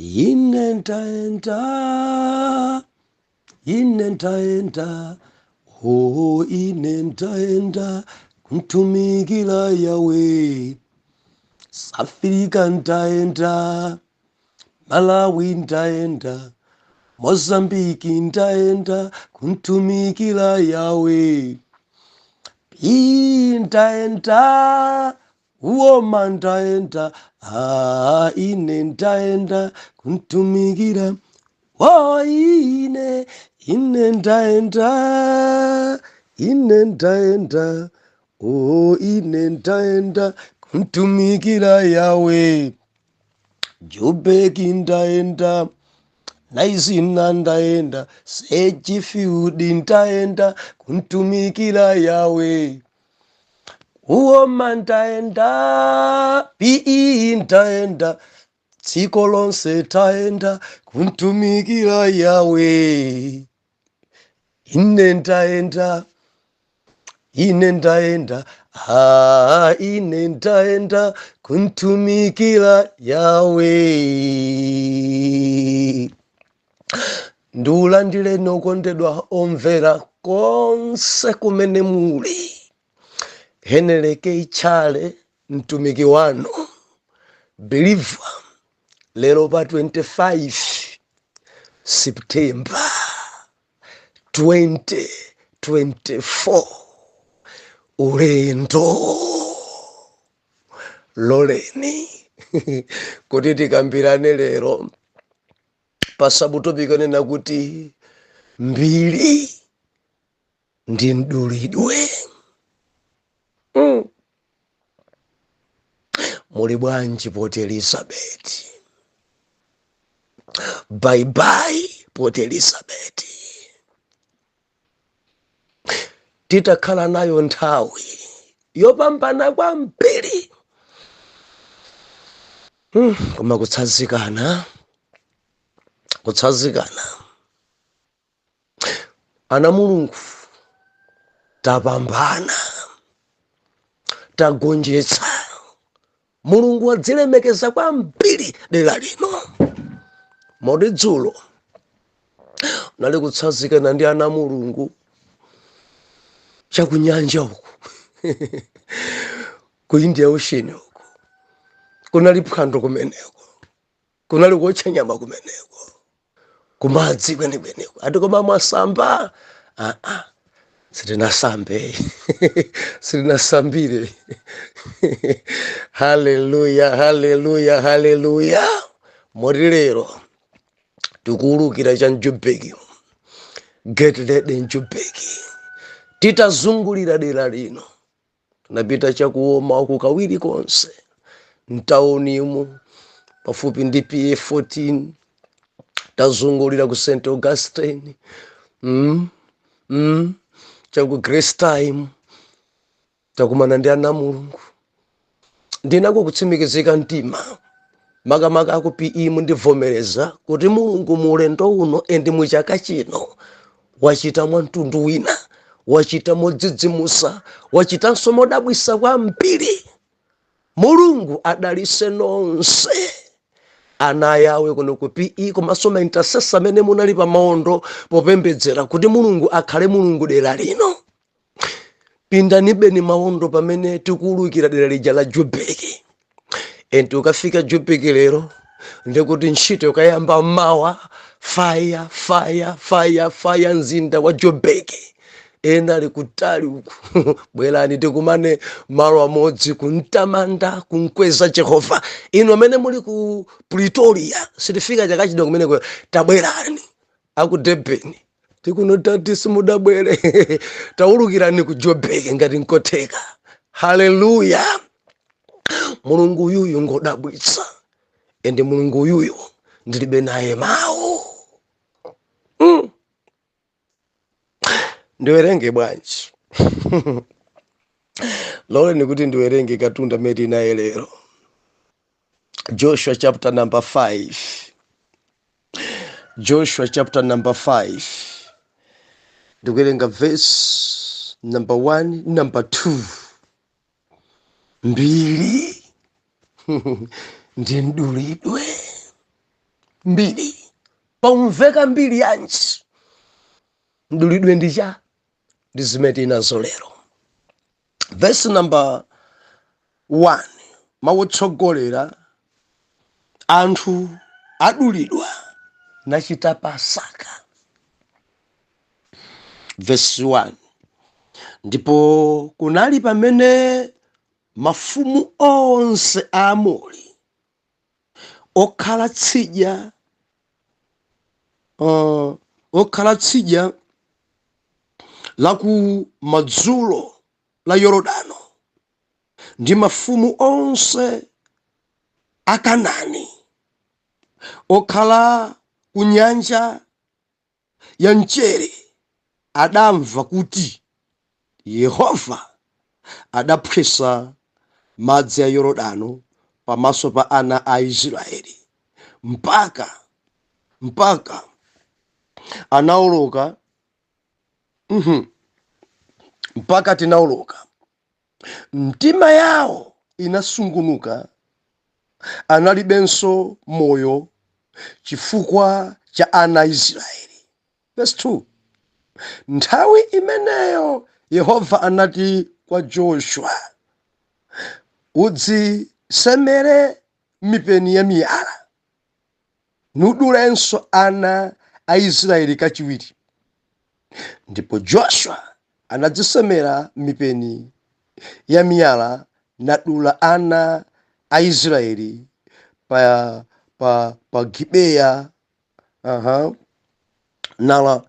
Ine ntaenda, ine ntaenda, oh, ine ntaenda kumtumikira Yawe. Afrika ntaenda, Malawi ntaenda, Mozambiki ntaenda kumtumikira Yawe. Ntaenda, uoma ntaenda, ah, ine ntaenda kumtumikira. Oh, ine, ine ntaenda, ine ntaenda, oh, ine ntaenda kumtumikira Yawe. Jubeki ndaenda, Naizina ndaenda, Sedgefield ndaenda kumtumikira Yawe. Uoma ndaenda, PE ndaenda, dziko lonse taenda kumtumikira Yawe. Ine ndaenda, ine ndaenda, ah, ine ndaenda kumtumikira Yawe. Ndiulandireni okondedwa omvera konse kumene muli. Heneleke Ichale, mtumiki wanu believer, lero pa 25 September 2024, ulendo loleni kuti tikambirane lero pa subtopic onena kuti mbiri ndi mdulidwe. Muli bwanji Port Elizabeth? Bye bye Port Elizabeth. Titakhala nayo nthawi yopambana kwambiri, koma kutsazikana, kutsazikana ana Mulungu, tapambana, tagonjetsa. Mulungu wadzilemekeza kwambiri dera lino. Moti dzulo nali kutsazikana ndi ana Mulungu chakunyanja uku, ku India Ocean uku, kunali phwando kumeneko, kunali kuotcha nyama kumeneko, kumadzi kwenekweneko. Ati koma mwasamba? Aa, sitinasambe, sitinasambire. Haleluya, haleluya, haleluya. Moti lero tikuwulukira cha Mjubeki, get ready Mjubeki. Titazungulira dera lino, tinapita chakuoma uku kawiri konse, mtaunimu pafupi ndi PA 14, tazungulira ku St Augustine, chaku Grace Time, takumana ndi ana Mulungu. Ndinako kutsimikizika mtima, makamaka aku PE, mundivomereza kuti Mulungu mu ulendo uno endi muchaka chino wachita mwa mtundu wina, wachita modzidzimusa, wachitanso modabwisa kwambiri. Mulungu adalise nonse ana yawe kuno ku PE, komanso ma intercessor amene munali pa maondo popembedzera kuti Mulungu akhale Mulungu dera lino. Pindanibeni maondo pamene tikuwulukira dera lija la Jubeki. Enti ukafika Jubeki lero, ndikuti ntchito ikayamba mawa. Fire, fire, fire, fire mzinda wa Jubeki. Ena ali kutali uku, bwerani tikumane malo amodzi kumtamanda, kumkweza Jehova. Inu amene muli ku Pretoria, sitifika chaka chino kumeneko, tabwerani. Aku Durban tikunotati simudabwere, tawulukirani ku Jobek ngati nkotheka. Haleluya! Mulungu uyuyu ngodabwitsa, ende Mulungu uyuyu ndilibe naye mawu. Ndiwerenge bwanji? Loleni kuti ndiwerenge katundu amene tinaye lero. Joshua chapter number 5, Joshua chapter number 5, ndikuwerenga verse number 1, number 2. Mbiri ndi mdulidwe. Mbiri paumveka mbiri yanji? Mdulidwe ndi cha ndi zimene tinazo lero. Verse number 1, mautsogolera anthu adulidwa nachita Pasaka. Verse 1: Ndipo kunali pamene mafumu onse a Amori okhala tsidya la ku madzulo la Yorodano ndi mafumu onse a Kanaani okhala ku nyanja ya mchere adamva kuti Yehova adaphwesa madzi a Yorodano pamaso pa ana a Israeli mpaka anawoloka, mpaka tinawoloka, mtima yawo inasungunuka, analibenso moyo chifukwa cha ana a Israeli. Verse 2: Nthawi imeneyo Yehova anati kwa Joshua, "Udzisemere mipeni ya miyala, nudulenso ana a Israeli kachiwiri." Ndipo Joshua anadzisemera mipeni ya miyala nadula ana a Israeli pa Gibeya. Aha, nala.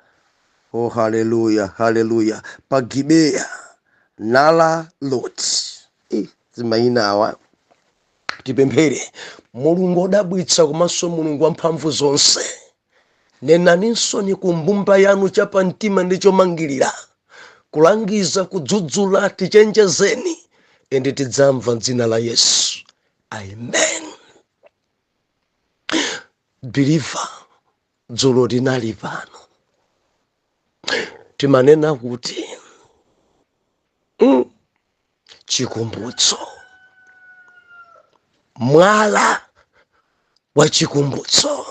Oh, haleluya, haleluya! Pa Gibeya nala Loti. Zimayina awa. Tipemphere. Mulungu odabwitsa komanso Mulungu wamphamvu zonse, nenaninso ni ku mbumba yanu chapamtima ndi chomangirira, kulangiza, kudzudzula, tichenjezeni, ende tidzamva m'dzina la Yesu, amen. Believer, dzulo tinali pano, timanena kuti chikumbutso, mwala wa chikumbutso.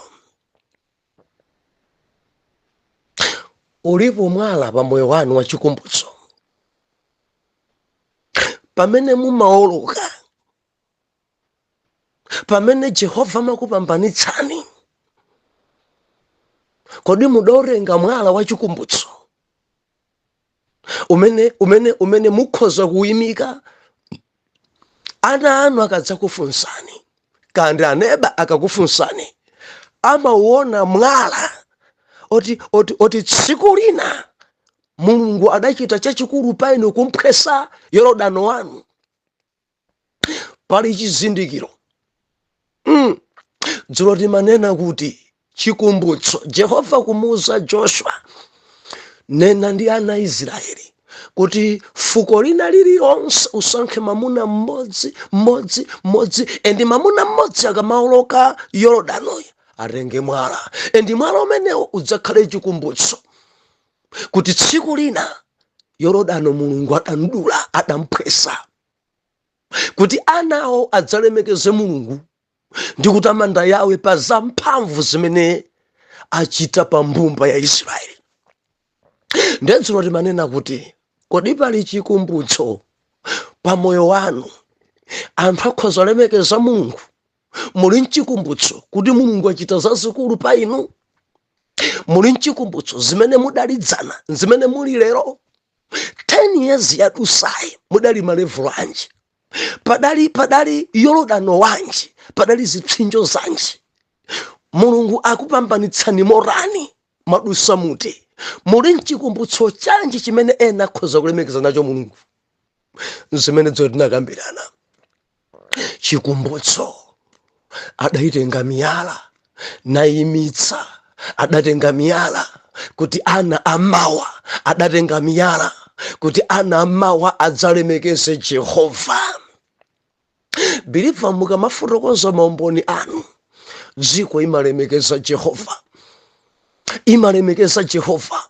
Ulipo mwala pa moyo wanu wa chikumbutso pamene mumaoloka, pamene Jehova amakupambanitsani? Kodi mudaorenga mwala wa chikumbutso umene mukhoza kuyimika ana anu akadzakufunsani, kandi aneba akakufunsani, amauona mwala oti tsiku lina Mulungu adachita chachikulu pa inu kumphwesa Yorodano wanu? Pali chizindikiro. Dzulo timanena kuti chikumbutso, Jehova kumuuza Joshua, "Nena ndi ana a Israeli kuti fuko lina lililonse usankhe mamuna mmodzi, mmodzi, mmodzi, and mamuna mmodzi akamaoloka Yorodanoyo atenge mwala, and mwala umenewo udzakhale chikumbutso kuti tsiku lina Yorodano Mulungu adamdula, adamphwesa, kuti anawo adzalemekeze Mulungu ndi kutamanda Yawe pa zamphamvu zimene achita pa mbumba ya Israeli." Ndedzulo timanena kuti kodi pali chikumbutso pa moyo wanu anthu akhoza kulemekeza Mulungu? Muli mchikumbutso kuti Mulungu achita zazikulu pa inu? Muli mchikumbutso zimene mudalidzana, zimene muli lero? 10 years yadusayi mudali ma level anji? Padali Yorodano wanji? Padali zipsinjo zanji? Mulungu akupambanitsani morani? Mwadusa muti? Muli mchikumbutso chanji chimene ena akhoza kulemekeza nacho Mulungu? Zimene dzulo tinakambirana, chikumbutso. Adayitenga miyala nayimitsa, adatenga miyala kuti ana amawa, adatenga miyala kuti ana amawa adzalemekeze Jehova. Believer, mukamafotokoza maumboni anu, dziko imalemekeza Jehova, imalemekeza Jehova.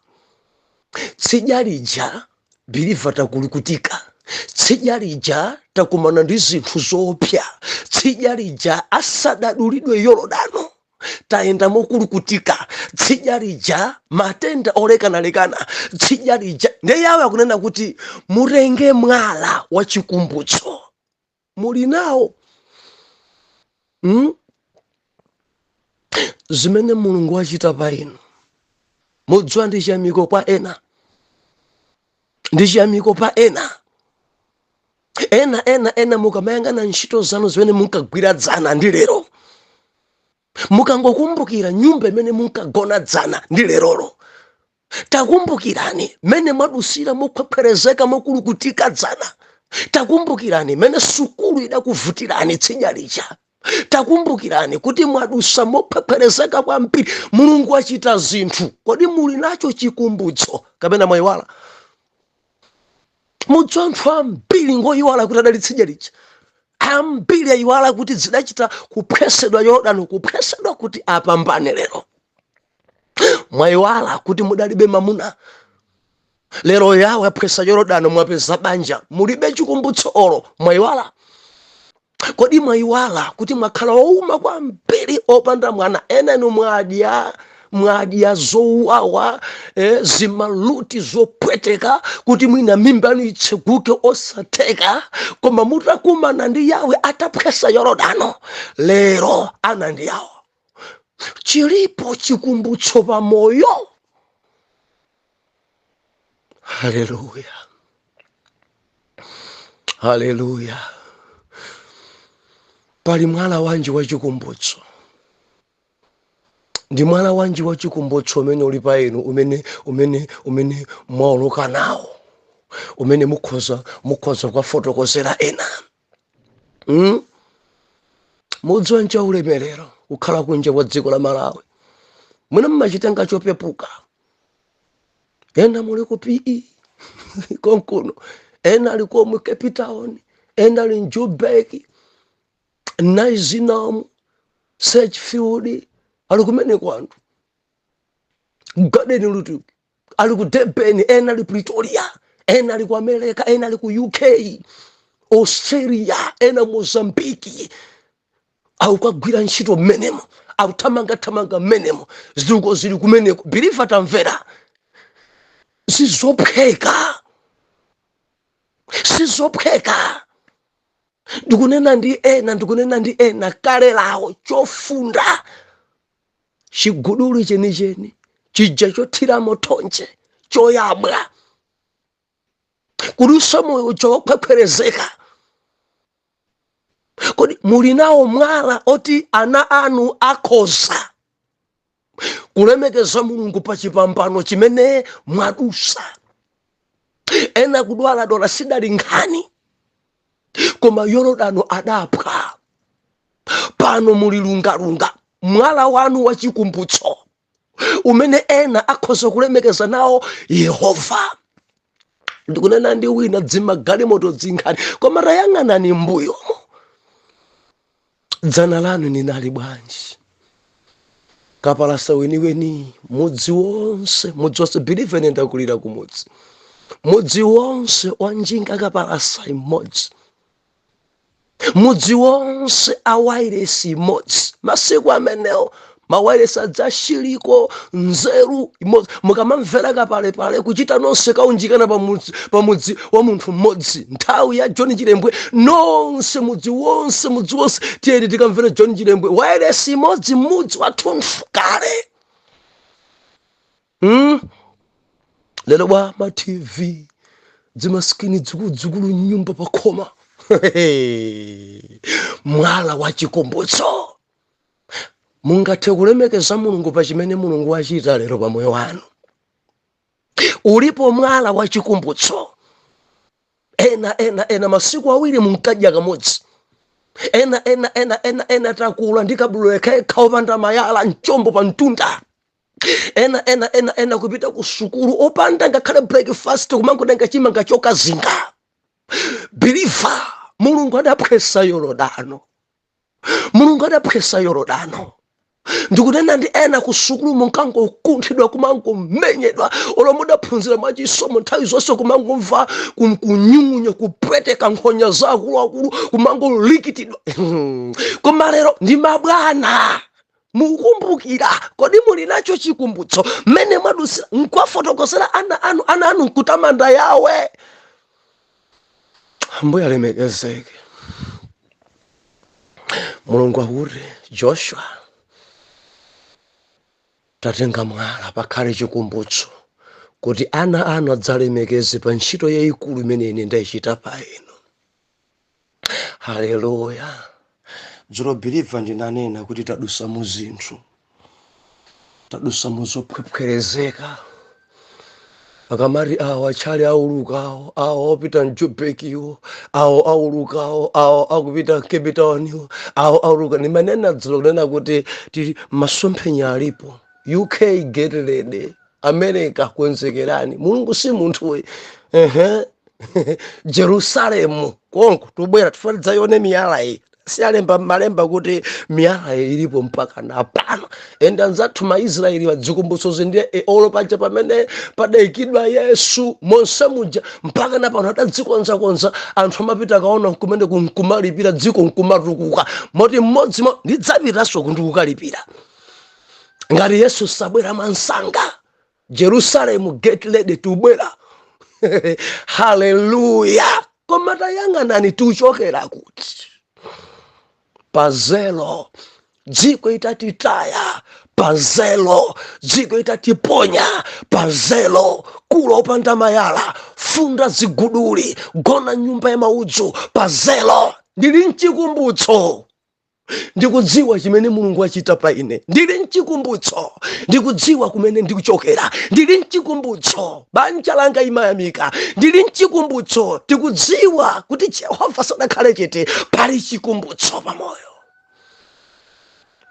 Tsidya lija, believer, takulukutika. Tsidya lija takumana ndi zinthu zoopsa. Tsidya lija asadadulidwe Yorodano. Tayenda mokulukutika tsidya lija, matenda olekanalekana tsidya lija. Ndiye Yawe akunena kuti mutenge mwala wa chikumbutso. Muli nawo? Zimene Mulungu wachita pa inu, mudziwa, ndi chiyamiko kwa ena, ndi chiyamiko pa ena, ena, ena, ena. Mukamayang'ana ntchito zanu zimene munkagwira dzana ndi lero, mukangokumbukira nyumba imene munkagona dzana ndi lerolo, takumbukirani mene mwadusira mokhwekhwerezeka, mokulukutika dzana, takumbukirani mene sukulu idakuvutirani tsidya lija, takumbukirani kuti mwadusa mokhwekhwerezeka kwambiri. Mulungu achita zinthu. Kodi muli nacho chikumbutso kapena mwayiwala? Mudziwa, anthu ambiri ngoyiwala kuti adali tsidya lija. Ambiri ayiwala kuti zidachita kuphwesedwa Yorodano, kuphwesedwa kuti apambane lero. Mwayiwala kuti mudalibe mamuna, lero Yawe aphwesa Yorodano, mwapeza banja. Mulibe chikumbutso olo? Mwayiwala? Kodi mwayiwala kuti mwakhala owuma kwambiri opanda mwana? Ena inu mwadya, mwadya zowawa, zimaluti zopweteka kuti mwina mimba yanu itseguke, osatheka. Koma mutakumana ndi Yawe ataphwesa Yorodano, lero ana ndi yawo. Chilipo chikumbutso pamoyo? Haleluya, haleluya! Pali mwala wanji wa chikumbutso? Ndi mwala wanji wa chikumbutso umene uli pa inu, umene mwaoloka nawo, umene mukhoza kukafotokozera ena? Mudziwa, ncha ulemerero kukhala kunja kwa dziko la Malawi. Mwina mmachitenga chopepuka. Ena muli ku PE konkuno, ena ali komwe Cape Town, ena ali mJoburg, Knysna, Sedgefield, ali kumeneko anthu, Garden Route, ali ku Durban, ena ali Pretoria, ena ali ku America, ena ali ku UK, Australia, ena Mozambiki, akukagwira ntchito mmenemo, akuthamangathamanga mmenemo, zituko zili kumeneko. Believer, tamvera, sizophweka, sizophweka. Ndikunena ndi ena, ndikunena ndi ena, kale lawo chofunda, chiguduli chenicheni chija chothiramo thonje, choyabwa, kudusa moyo uja wokhwekhwerezeka. Kodi muli nawo mwala oti ana anu akhoza kulemekeza Mulungu pa chipambano chimene mwadusa? Ena kudwaladwala sidali nkhani, koma Yorodano adaphwa. Pano muli lungalunga. Mwala wanu wa chikumbutso umene ena akhoza kulemekeza nawo Yehova? Ndikunena ndi wina, dzimagalimoto, dzinkhani, koma tayang'anani mbuyomo, dzana lanu ninali bwanji? Kapalasa weniweni, mudzi wonse, mudzi wonse, believe, ndakulira kumudzi, mudzi wonse wanjinga kapalasa imodzi, mudzi wonse awairesi imodzi. Masiku amenewo mawairesi adzashiliko nzeru imodzi, mukamamvera kapalepale kuchita nonse kaunjikana pamudzi, pamudzi wa munthu mmodzi. Nthawi ya John Chilembwe, nonse mudzi wonse, mudzi wonse, tiyeni tikamvere John Chilembwe. Wairesi imodzi mudzi wathunthu kale, Lero bwa ma TV, dzimaskini dzikuludzikulu nyumba pakhoma. Mwala wa chikumbutso, mungathe kulemekeza Mulungu pa chimene Mulungu wachita lero pa moyo wanu? Ulipo mwala wa chikumbutso? Ena, ena, ena masiku 2 munkadya kamodzi. Ena, ena, ena, ena, ena takula ndi kabulule kekha opanda mayala, mchombo pa mtunda. Ena, ena, ena, ena kupita ku sukulu opanda ngakhale breakfast, kumangotenga chimanga chokazinga. Believer, Mulungu adaphwesa Yorodano, Mulungu adaphwesa Yorodano. Ndikunena ndi ena, ku sukulu munkangokunthidwa, kumangomenyedwa, olo mudaphunzira mwachisomo, nthawi zonse kumangomva kunyung'unya, kupweteka, nkhonya za akuluakulu, kumangolikitidwa. Koma lero ndi mabwana. Mukumbukira? Kodi muli nacho chikumbutso mmene mwadusira nkwafotokozera ana anu, ana anu nkutamanda Yawe? Ambuye alemekezeke. Mulungu akuti, "Joshua, tatenga mwala, pakhale chikumbutso kuti ana anu adzalemekeze pa ntchito yayikulu imene ine ndayichita pa inu." Haleluya! Dzulo, believer, ndinanena kuti tadusa mu zinthu, tadusa mu zophwepwerezeka. Akamati awo atchale aulukawo, awo opita mJoburgiwo, awo aulukawo, awo akupita Cape Towniwo, awo auluka. Ndimanena dzulo kunena kuti tili masomphenya alipo. UK, get ready. America, konzekerani. Mulungu si munthu. Ehe, Jerusalemu konko tubwera, tifuna tidzaione miyala iyi. Sialemba malemba kuti miyala iyi ilipo mpaka na pano. Ende anzathu Maisraeli vadzikumbutso ndiye olo paja pamene padayikidwa Yesu monse muja, mpaka na pano adadzikonzakonza. Anthu amapita kaona kumene nkumalipira, dziko nkumatukuka. Moti mmodzi ndidzapitanso kundikukalipira ngati Yesu sabwera mwansanga. Jerusalemu, get ready, tubwera. Haleluya! Koma tayang'anani, tikuchokera kuti? Pa zero, dziko itatitaya pa zero, dziko itatiponya pa zero, kula opanda mayala, funda ziguduli, gona nyumba ya maudzu, pa zero. Ndili mchikumbutso, ndikudziwa chimene Mulungu achita pa ine. Ndili mchikumbutso, ndikudziwa kumene ndikuchokera. Ndili mchikumbutso, banja langa imayamika. Ndili mchikumbutso, tikudziwa kuti Jehova sadakhale chete. Pali chikumbutso pamoyo,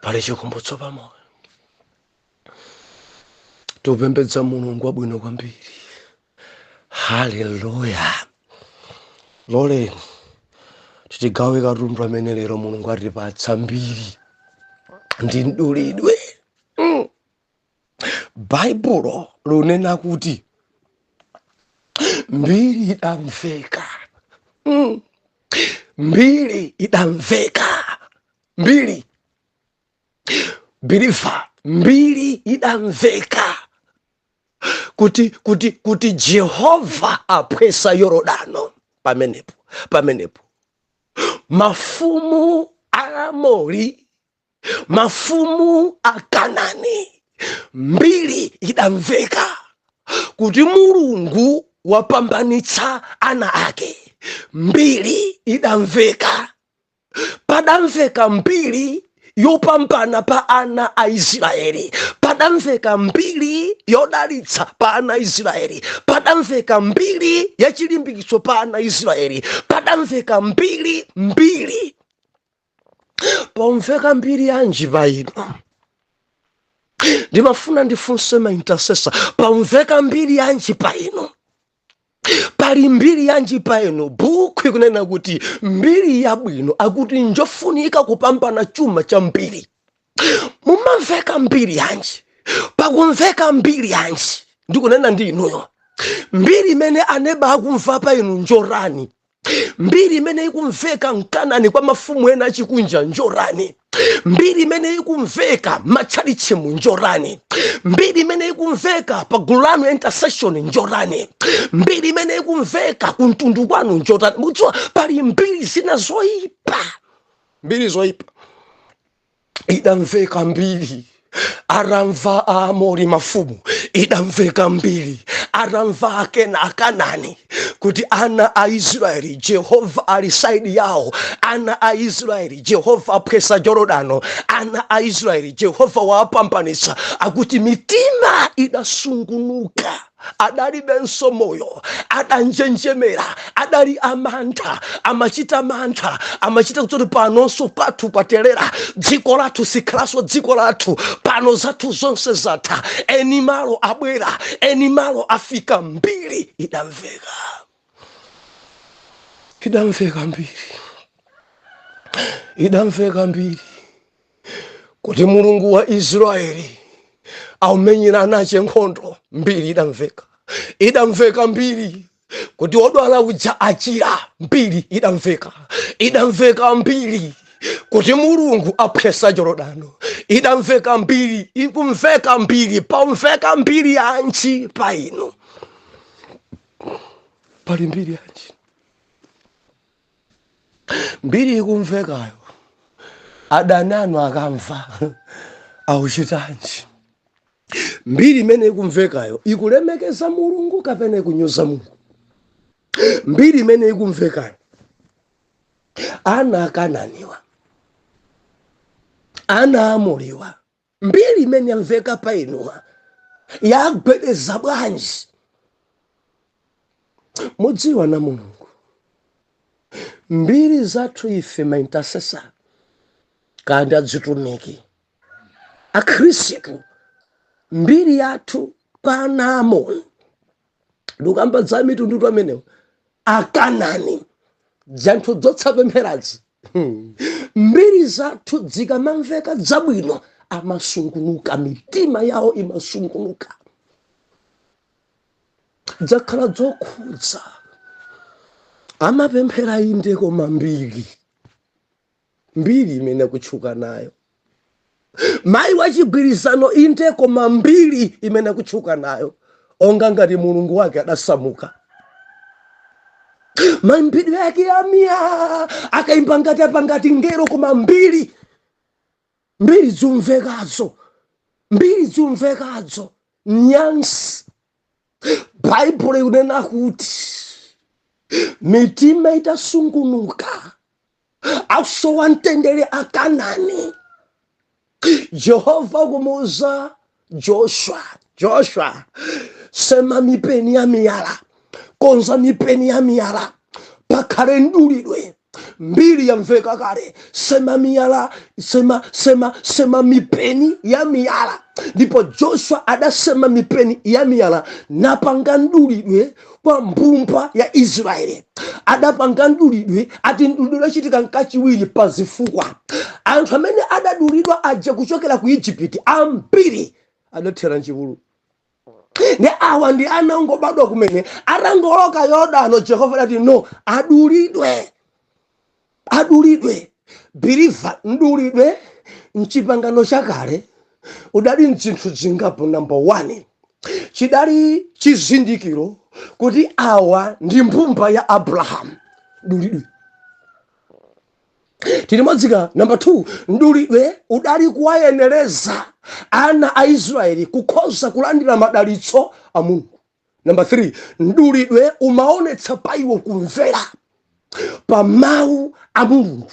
pali chikumbutso pamoyo. Tikupembedza Mulungu wabwino kwambiri. Haleluya! Loleni titigawe katundu amene lero Mulungu atipatsa, mbiri ndi mdulidwe. Baibulo lunena kuti mbiri idamveka. Mbiri idamveka, mbiri, believer, mbiri idamveka kuti Jehova aphwesa Yorodano. Pamenepo mafumu a Amori, mafumu a Kanani, mbiri idamveka kuti Mulungu wapambanitsa ana ake. Mbiri idamveka, padamveka mbiri yopambana pa ana a Israeli, padamveka mbiri yodalitsa pa ana a Israeli, padamveka mbiri yachilimbikitso pa ana a Israeli, padamveka mbiri. Mbiri pomveka mbiri yanji pa ino? Ndimafuna ndifunse ma intercessor, pamveka mbiri yanji pa ino? Pali mbiri yanji pa ino? Buku ikunena kuti mbiri yabwino akuti njofunika kupambana chuma cha mbiri. Mumamveka mbiri yanji? Pakumveka mbiri yanji? Ndikunena ndi inuyo, mbiri imene aneba akumva pa inu njorani? Mbiri imene ikumveka mKanani kwa mafumu ena achikunja njorani? Mbiri imene ikumveka matchalichimu njorani? Mbiri imene ikumveka pa gulu lanu intercession njorani? Mbiri imene ikumveka kumtundu kwanu njorani? Mukudziwa, pali mbiri zina zoyipa, mbiri zoyipa. Idamveka mbiri atamva Aamori mafumu, idamveka mbiri atamva akena Akanani kuti ana a Israeli, Jehova ali side yawo. Ana a Israeli, Jehova aphwesa Jorodano. Ana a Israeli, Jehova waapambanitsa. Akuti mitima idasungunuka, adalibenso moyo, adanjenjemera, adali amantha, amachita mantha, amachita kuti panonso pathu paterera, dziko lathu sikhalanso dziko lathu pano, zathu zonse zatha, eni malo abwera, eni malo afika. Mbiri idamveka, idamveka mbiri, idamveka mbiri kuti Mulungu wa Israeli aumenyera anache nkhondo. Mbiri idamveka, idamveka mbiri kuti odwala uja achira. Mbiri idamveka, idamveka mbiri. Kuti Mulungu aphwesa Jorodano, idamveka mbiri, ikumveka mbiri, pamveka mbiri yanji pa inu? Pali mbiri yanji? Mbiri ikumvekayo, adani anu akamva auchitanji? Mbiri imene ikumvekayo ikulemekeza Mulungu kapena ikunyoza Mulungu? Mbiri imene ikumvekayo, ana akananiwa, ana Amoriwa, mbiri imene yamveka pa inuwa yagwedeza bwanji? Mudziwa na Mulungu, mbiri zathu ife ma intercessor kandi adzitumiki akhristu, mbiri yathu kwa ana Amoni, ndikamba za mitundu amenewo, Akanani, dzanthu dzotsapempheradzi, mbiri zathu dzikamamveka dzabwino, amasungunuka, mitima yawo imasungunuka. Dzakhala dzokhudza amapemphera, inde, koma mbiri, mbiri imene akutchuka nayo, mayi wachigwirizano, inde, koma mbiri imene akutchuka nayo, onga ngati Mulungu wake adasamuka. Mayimbidwe yake amiya, akaimba ngati apa, ngati ngero, koma mbiri, mbiri zumvekazo, mbiri zumvekazo nyansi. Bhaibhulo ikunena kuti mitima itasungunuka, akusowa mtendere Akanani, Jehova kumuuza Joshua, "Joshua, sema mipeni ya miyala, konza mipeni ya miyala, pakhale mdulidwe. Mbiri yamveka kale. Sema miyala, sema, sema, sema mipeni ya miyala." Ndipo Joshua adasema mipeni ya miyala napanga mdulidwe kwa mbumba ya Israeli. Adapanga mdulidwe. Ati mdulidwe udachitika nkachiwiri pa zifukwa anthu amene adadulidwa aja kuchokera ku Igupti ambiri adathera mchipululu. Ndi awa ndi ana ongobadwa kumene, atangoloka Yorodano, Jehova adati, "No, adulidwe, adulidwe." Believer, mdulidwe mchipangano chakale udali mzinthu zingapo. Number one, chidali chizindikiro kuti awa ndi mbumba ya Abrahamu, mdulidwe. Tilimodzika. Number two, mdulidwe udali kuwayenereza ana a Israeli kukhoza kulandira madalitso a Mulungu. Number three, mdulidwe umaonetsa pa iwo kumvera pa mawu a Mulungu.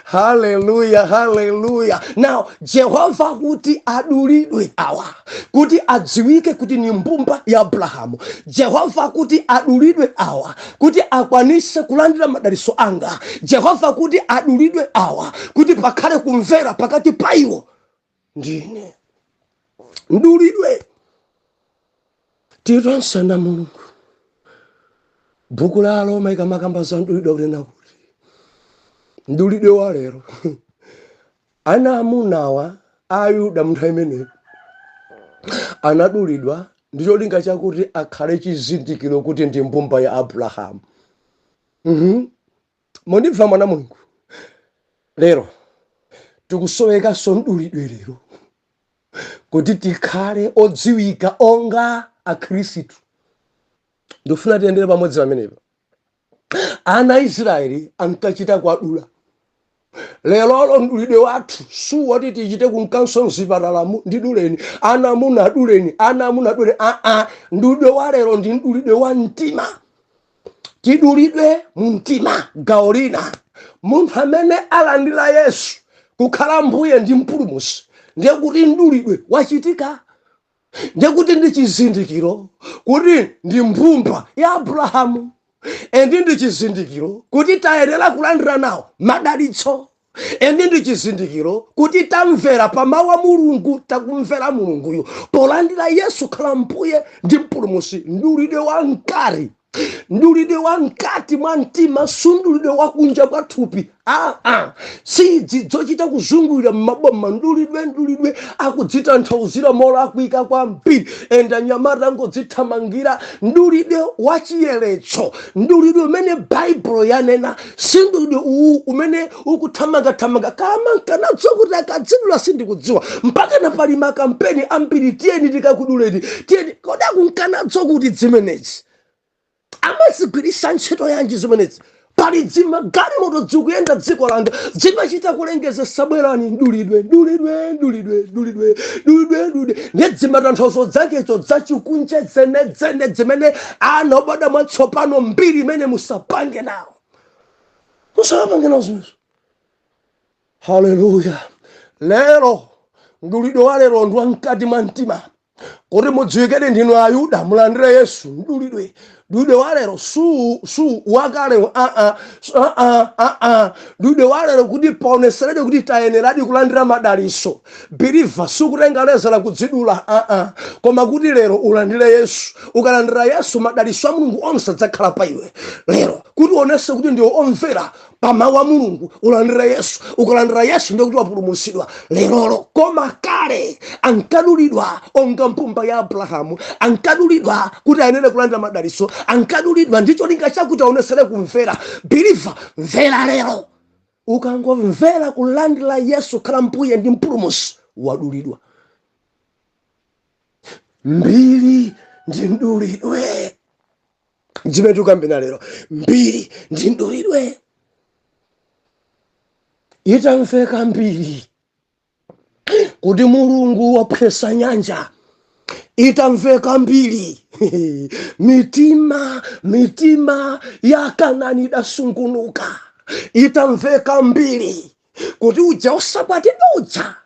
Haleluya, haleluya! Now Jehova kuti adulidwe awa kuti adziwike kuti ni mbumba ya Abrahamu, Jehova kuti adulidwe awa kuti akwanise kulandira madalitso anga, Jehova kuti adulidwe awa kuti pakhale kumvera pakati pa iwo ndine. Mdulidwe titonse na Mulungu. Bhuku la Roma ikamakamba za mdulidwe, kunena kuti mdulidwe wa lero, ana amunawa a Ayuda munthu imeneyo anadulidwa ndi cholinga chakuti akhale chizindikiro kuti ndi mbumba ya Abrahamu. Mundimva mwana Mulungu, lero tikusowekanso mdulidwe lero kuti tikhale odziwika onga Akhristu. Ndikufuna tiyendere pamodzi pamenepo. Ana a Israeli ankachita kwadula. Lerolo mdulidwe wathu suwoti tichite kunkanso mzipatalamu, "Ndiduleni, ana amuna aduleni, ana amuna aduleni." Aa, mdulidwe wa lero ndi mdulidwe wa mtima. Tidulidwe mu mtima. Gawo lina, munthu amene alandira Yesu kukhala Mbuye ndi Mpulumutsi, ndiye kuti mdulidwe wachitika, ndiye kuti ndi chizindikiro kuti ndi mbumba ya Abrahamu, and ndi chizindikiro kuti tayenera kulandira nawo madalitso, and ndi chizindikiro kuti tamvera pa mawu a Mulungu, takumvera Mulunguyo polandira Yesu khala Mbuye ndi Mpulumutsi. Mdulidwe wa mkati. Mdulidwe wa mkati mwa mtima, sumdulidwe wa kunja kwa thupi. Aa, sidzi zochita kuzungulira mmaboma. Mdulidwe, mdulidwe akudzitanthauzira molakwika kwambiri, and anyamata angodzithamangira. Mdulidwe wa chiyeretso, mdulidwe umene Baibulo yanena, si mdulidwe uwu umene ukuthamangathamanga kama nkanadziwa kuti akadzidula sindikudziwa. Mpaka na pali makampeni ambiri, "Tiyeni tikakuduleni, tiyeni." Kodi akunkanadziwa kuti zimenezi amazigwiritsa ntchito yanji? Zimenezi pali dzimagalimoto dzikuyenda dziko langa, zimachita kulengeza, "Sabwerani, mdulidwe, mdulidwe, mdulidwe, mdulidwe, mdulidwe, mdulidwe." Ndi dzimatanthauzo zakezo zachikunja zenezene zimene ana obadwa mwatsopano mbiri imene musapange nawo, musapange nawo zimenezo. Haleluya! Lero mdulidwe wa lero ndi wamkati mwa mtima, kuti mudziwikedi ndinu Ayuda, mulandire Yesu. Mdulidwe, mdulidwe wa lero su wakale. Aa, aa, aa, mdulidwe wa lero kuti paoneseredwe kuti tayeneradi kulandira madaliso. Believer, sikutenga lezala kudzidula, aa, koma kuti lero ulandire Yesu. Ukalandira Yesu, madaliso a Mulungu onse adzakhala pa iwe. Lero kuti uonese kuti ndiwe omvera pa mawu a Mulungu, ulandire Yesu. Ukalandira Yesu, ndiye kuti wapulumutsidwa lerolo. Koma kale ankadulidwa onga mbumba ya Abrahamu, ankadulidwa kuti ayenere kulandira madaliso, ankadulidwa ndi cholinga chakuti aonesere kumvera. Believer, mvera lero. Ukangomvera kulandira Yesu khala mbuye ndi mpulumutsi, wadulidwa. Mbiri ndi mdulidwe zimene tikambena lero. Mbiri ndi mdulidwe. Itamveka mbiri kuti Mulungu waphwesa nyanja, itamveka mbiri, mitima ya Kanani idasungunuka. Itamveka mbiri kuti uja osakwatidwa uja,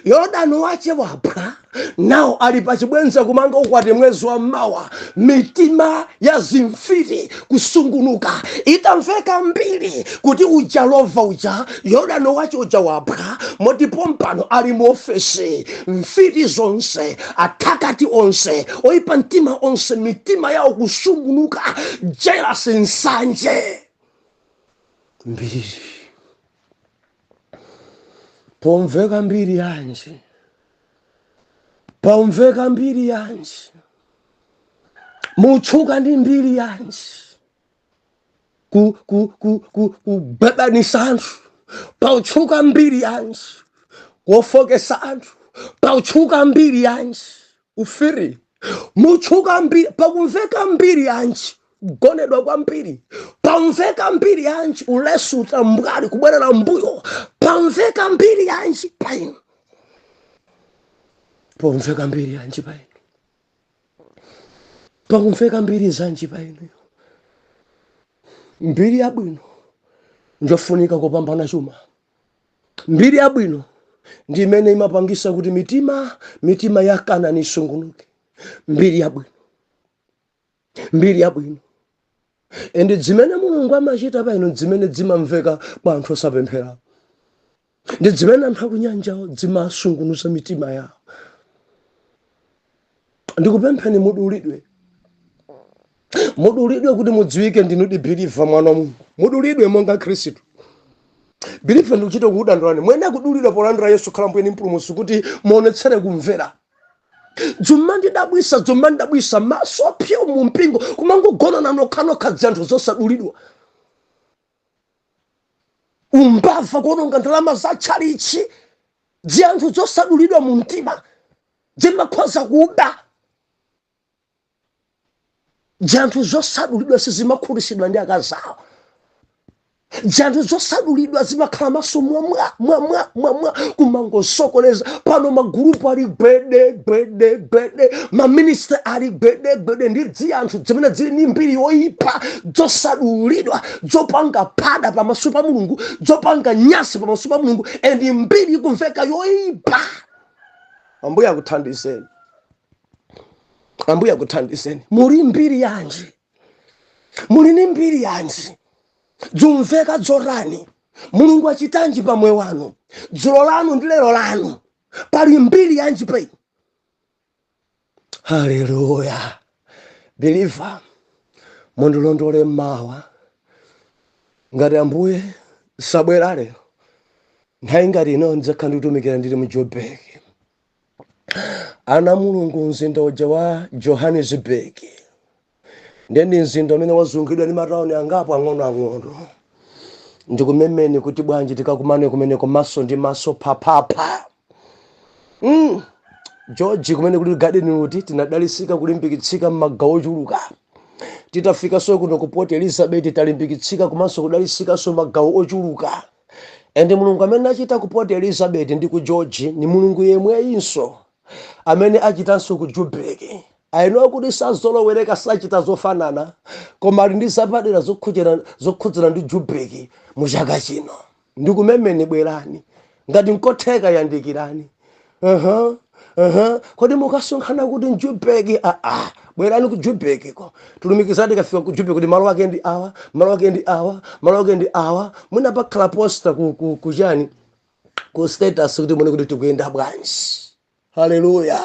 Yorodani wache waphwa nawo, ali pachibwenza kumanga ukwati mwezi wa mawa, mitima ya zimfiti kusungunuka. Itamveka mbiri kuti uja lova uja, Yorodani wache uja waphwa, moti pompano ali mu ofesi, mfiti zonse, athakati onse, oyipa mtima onse, mitima yawo kusungunuka, jealous, nsanje. Mbiri, pomveka mbiri yanji? Pomveka mbiri yanji? Mutchuka ndi mbiri yanji? Kugwebanisa anthu, pautchuka mbiri yanji? Kufokesa anthu, pautchuka mbiri yanji? Ufiri, mutchuka mbiri, pakumveka mbiri yanji? Kugonedwa kwambiri, pamveka mbiri yanji? Ulesu, utambwali, kubwerera mbuyo, pamveka mbiri yanji paino? Pomveka mbiri yanji paino? Pakumveka mbiri zanji paino? Mbiri yabwino njofunika kupambana chuma. Mbiri yabwino ndi imene imapangisa kuti mitima ya Kanani isungunuke. Mbiri yabwino, mbiri yabwino. And zimene Mulungu amachita paino, zimene zimamveka kwa anthu osapemphera, ndi zimene anthu akunyanjawo zimasungunuza mitima yawo. Ndikupempheni mudulidwe, mudulidwe kuti mudziwike ndinu believer, mwana wa Mulungu. Mudulidwe monga Khristu. Believer, ndikuchita kuudandulani, mwene kudulidwa polandira Yesu khala mbuye ndi mpulumutsi, kuti muonetsere kumvera. Dzumandidabwisa, dzumandidabwisa, maso pyu mu mpingo kumangogona nokhanokha, dzanthu zosadulidwa, umbava, kuononga ndalama za tchalichi, dzanthu zosadulidwa mu mtima zimakhoza kuba. Dzanthu zosadulidwa sizimakhutitsidwa ndi akazawo. Dzanthu zosadulidwa zimakhala maso mwamwa mwamwa mwamwa, kumangosokoneza. Pano magulupu ali gwede gwede gwede, maminista ali gwede gwede ndi dziyanthu zimene zili ndi mbiri yoyipa, zosadulidwa, zopanga phada pamaso pa Mulungu, zopanga nyasi pamaso pa Mulungu, and mbiri ikumveka yoyipa. Ambuye akuthandizeni, Ambuye akuthandizeni. Muli mbiri yanji? Muli ni mbiri yanji? Dzumveka dzotani? Mulungu achitanji pa moyo wanu, dzulo lanu ndi lero lanu? Pali mbiri yanji pa inu? Haleluya! Believer, Mundilondole mmawa ngati Ambuye sabwera lero, nthawi ngati ino ndidzakhala ndikutumikira ndili mu Joburg. Ana Mulungu, mzinda uja wa Johannesburg ndiye ndi mzinda umene wazungulidwa ndi matawuni angapo ang'onoang'ono. Ndikumemeni kuti bwanji tikakumane kumeneko maso ndi maso, phaphapha. George kumene kuli Garden Route, tinadalisika, kulimbikitsika m'magawo ochuluka. Titafikanso kuno ku Port Elizabeth, talimbikitsika komanso kudalisikanso magawo ochuluka. And Mulungu amene achita ku Port Elizabeth ndi ku George ni Mulungu yemweyinso amene achitanso ku Joburg. Ayenera kuti sazolowereka, sachita zofanana, koma ali ndi zapadera zokhudzana ndi Joburg mu chaka chino. Ndikumemeni, bwerani. Ngati nkotheka, yandikirani. Kodi mukasonkhana kuti mJoburg? Aa, bwerani ku Joburg ko, tilumikizani tikafika ku Joburg kuti malo ake ndi awa, malo ake ndi awa, malo ake ndi awa. Mwina pakhala poster ku chani, ku status, kuti muone kuti tikuyenda bwanji. Haleluya!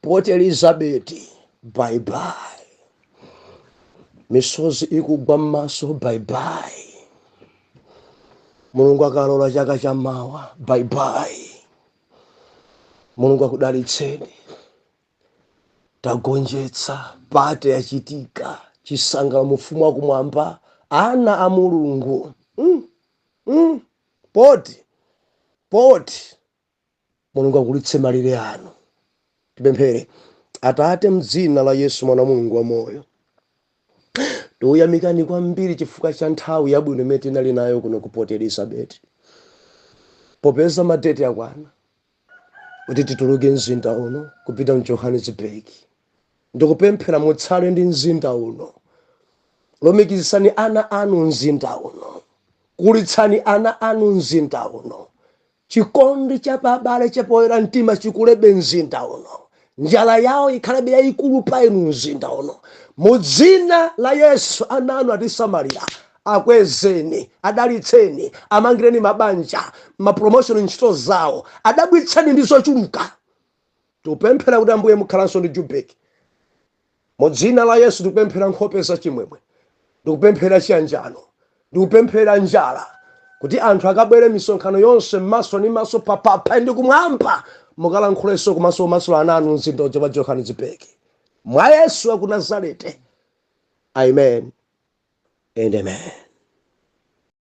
Port Elizabeth, bye bye. Misozi ikugwa m'maso, bye bye. Mulungu akalola, chaka chammawa, bye bye. Mulungu akudalitseni. Tagonjetsa, party yachitika, chisangalalo mufumu wakumwamba, ana a Mulungu. Poti poti Mulungu akulitse malire anu. Tipemphere. Atate, mdzina la Yesu mwana wa Mulungu wamoyo, tikuyamikani kwambiri chifukwa cha nthawi yabwino imene tinali nayo kuno ku Port Elizabeth. Popeza ma date akwana kuti tituluke mzinda uno kupita mu Johannesburg, ndikupemphera mutsale ndi mzinda uno. Lumikizitsani ana anu mzinda uno, kulitsani ana anu mzinda uno. Chikondi cha pabale chapoyera mtima chikulebe mzinda uno. Njala yawo ikhalebe yayikulu pa inu mzinda uno. Mu dzina la Yesu, ana anu atisamalira. Akwezeni, adalitseni, amangireni mabanja, ma promotion ntchito zawo, adabwitseni ndi zochuluka. Tikupemphera kuti Ambuye mukhalanso ndi Joburg. Mu dzina la Yesu tikupemphera nkhope zachimwemwe, ndikupemphera chiyanjano, ndikupemphera njala kuti anthu akabwere misonkhano yonse maso ndi maso, papapa. Ndi kumwamba mukalankhulenso komanso kumasula ana anu mzinda uja wa Johannesburg, mwa Yesu wa ku Nazarete. Amen and amen.